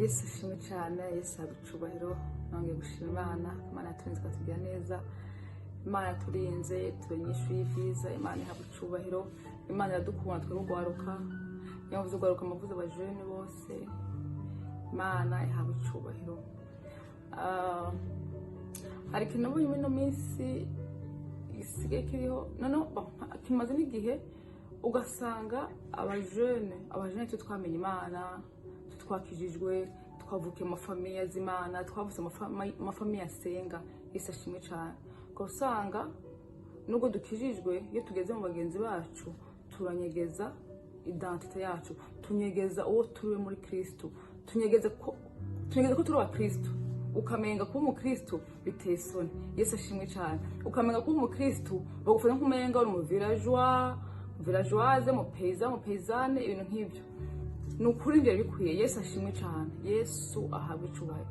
Yesu ashimwe cyane. Yesu ahabwe icubahiro. Nongeye gushima Imana. Imana yaturinze, ikatugira neza. Imana yaturinze, tuba inyishu y'ibyiza. Imana ihabwa icubahiro. Imana iradukunda twebwe ugwaruka. Iyo mvuze ugwaruka, mvuze abajene bose. Imana ihabwa icubahiro. Hari ikintu nabonye muri ino minsi gisigaye kiriho, noneho kimaze n'igihe. Ugasanga abajene twe twamenye Imana, twe twakijijwe, twavukiye mu mafamiye z'Imana, twavutse mu mafamiye asenga, Yesu ashimwe cyane, ukaba usanga nubwo dukijijwe, iyo tugeze mu bagenzi bacu turanyegeza identité yacu, tunyegeza uwo turiwe muri Kristo, tunyegeza ko turi abakristo. Ukamenga kuba umukristo biteye isoni. Yesu ashimwe cyane. Ukamenga kuba umukristo bagufata nk'umenga uri mu villageois, villageoise, mu paysan, mu paysanne, ibintu nk'ibyo. Ni ukuri byari bikwiye. Yesu ashimwe cyane. Yesu ahabwe icubahiro.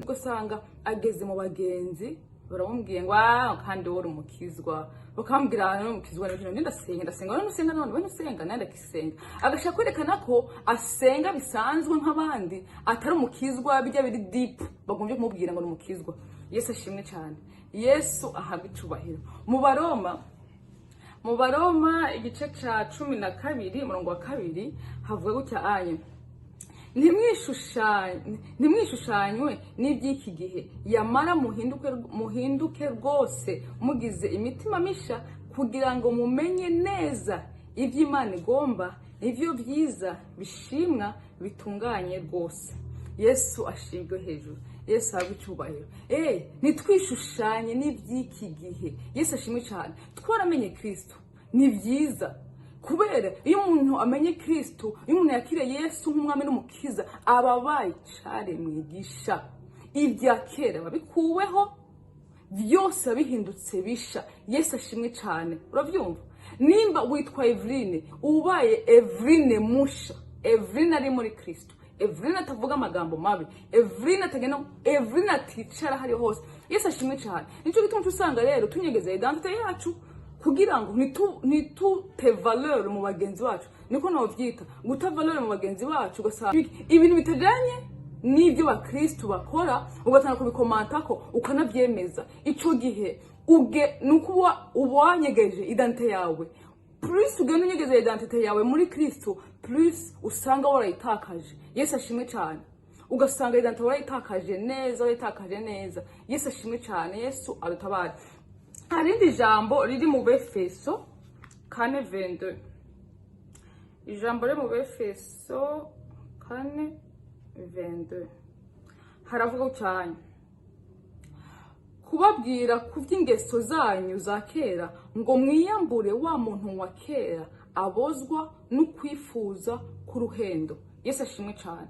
Ugasanga ageze mu bagenzi baramubwiye ngo: "Ah, kandi wowe uri umukizwa." Bakamubwira: "Ah, uri umukizwa." Nibyo, ndasenga, ndasenga. None usenga? None we usenga? Nanjye ndakisenga. Agashaka kwerekana ko asenga bisanzwe nk'abandi, atari umukizwa bijya biri deep bagombye kumubwira ngo ni umukizwa. Yesu ashimwe cyane. Yesu ahabwe icubahiro. Mu Baroma igice cya 12, umurongo wa 2, havuga gutya anye: "Ntimwishushanywe n'iby'iki gihe, yamara muhinduke, muhinduke rwose mugize imitima misha, kugira ngo mumenye neza iby'Imana igomba, ibyo byiza bishimwa bitunganye rwose." Yesu ashimwe hejuru. Yesu ahabwe icyubahiro. Ntitwishushanye n'iby'iki gihe. Yesu ashimwe cyane. Twaramenye Kristo, ni byiza, kubera iyo umuntu amenye Kristo, iyo umuntu yakiriye Yesu nk'umwami n'umukiza, aba abaye icaremwe gisha. Ibya kera babikuweho, byose bihindutse bisha. Yesu ashimwe cyane. Urabyumva? Nimba witwa Eveline, ubaye Eveline musha. Eveline ari muri Kristo, Eveline atavuga amagambo mabi, Eveline atagenda, Eveline aticara hariho hose. Yesu ashimwe cyane. Nicyo gituma usanga rero tunyegeza identité yacu kugira ngo ntitute valeur mu bagenzi bacu. Niko nabyita, guta valeur mu bagenzi bacu. Ugasanga ibintu bitajyanye n'ibyo bakristu bakora, ugatanga kubikomantako, ukanabyemeza. Icyo gihe uge ni uko uba wanyegeje identité yawe. Plus ugenda unyegeza identité yawe muri Kristo, plus usanga warayitakaje. Yesu ashimwe cyane. Ugasanga identité warayitakaje neza, warayitakaje neza. Yesu ashimwe cyane. Yesu adutabare. Hari irindi jambo riri mu Befeso 4:22. Ijambo riri mu Befeso 4:22 haravuga cyane: "Kubabwira ku by'ingeso zanyu za kera, ngo mwiyambure wa muntu wa kera abozwa no kwifuza k'uruhendo." Yesu ashimwe cyane.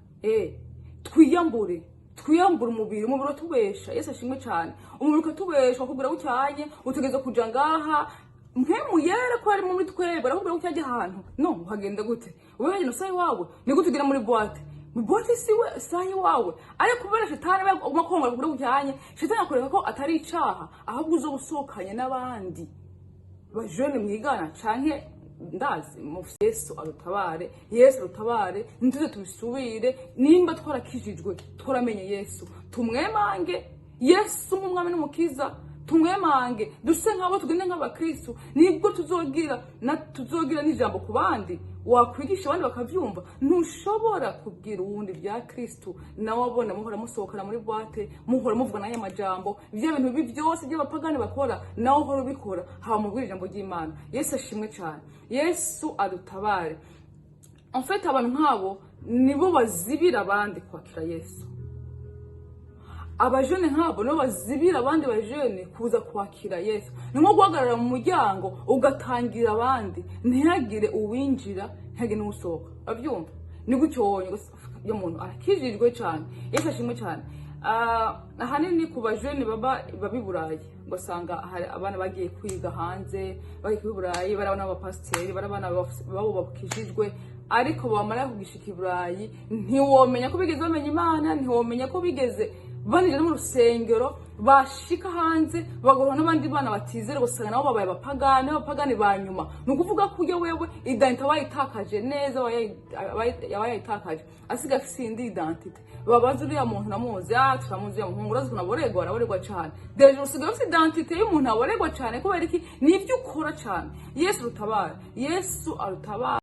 Twiyambure, twiyambure umubiri. Umubiri uratubesha. Yesu ashimwe cyane. Umubiri ukatubesha, ukubwira gucyanye utegereza kuja ngaha. Mpemu Yera ko ari muri twebwe, arakubwira ko cyajya ahantu no uhagenda gute? Wowe hagenda usaha iwawe. Ni gute ugera muri boîte? Mu boîte siwe saha iwawe, ariko kubera shetani aguma kongora kubwira gucyanye, shetani akwereka ko atari icaha, ahubwo uzo gusohokanye n'abandi bajene mwigana canke ndazi. Yesu adutabare. Yesu adutabare. Ntituze tubisubire. Nimba twarakijijwe, twaramenye Yesu, tumwemange Yesu nk'umwami n'umukiza, tumwemange, duse nk'abo, tugende nk'abakristu. Nibwo tuzogira na tuzogira n'ijambo ku bandi, wakwigisha abandi bakavyumva. Ntushobora kubwira uwundi bya Kristu nawe abona muhora musohokana muri boîte, muhora muvuga nayo amajambo, bya bintu bibi byose by'abapagani bakora, nawe uhora ubikora, haba mubwira ijambo ry'Imana. Yesu ashimwe cyane. Yesu adutabare. En fait, abantu nk'abo nibo bazibira abandi kwakira Yesu. Abajene nk'abo nibo bazibira abandi bajene kuza kwakira Yesu. Ni nko guhagarara mu muryango ugatangira abandi, ntihagire uwinjira, ntihagire n'usohoka. Urabyumva? Ni gutyo wonye iyo muntu arakijijwe cyane. Yesu ashimwe cyane. Ahanini ku bajene baba i Burayi, ugasanga hari abana bagiye kwiga hanze, bagiye kuba i Burayi, bari abana b'abapasiteri, bari abana babo bakijijwe, ariko bamara kugishika i Burayi ntiwomenya ko bigeze bamenya Imana, ntiwomenya ko bigeze. Banije no mu rusengero, bashika hanze bagahura n'abandi bana batizera, ugasanga nabo babaye abapagani, abapagani ba nyuma. Ni ukuvuga ko ujya wewe identité wayitakaje neza, aba yayitakaje, asigaye afise indi identité. Babaza uriya muntu namuzi, ah, turamuzi uriya muhungu, urazi ukuntu aboregwa, araboregwa cane. Déjà usigaye ufise identité y'umuntu aboregwa cane. Kubera iki? Ni ibyo ukora cane. Yesu rutabara, Yesu arutabara.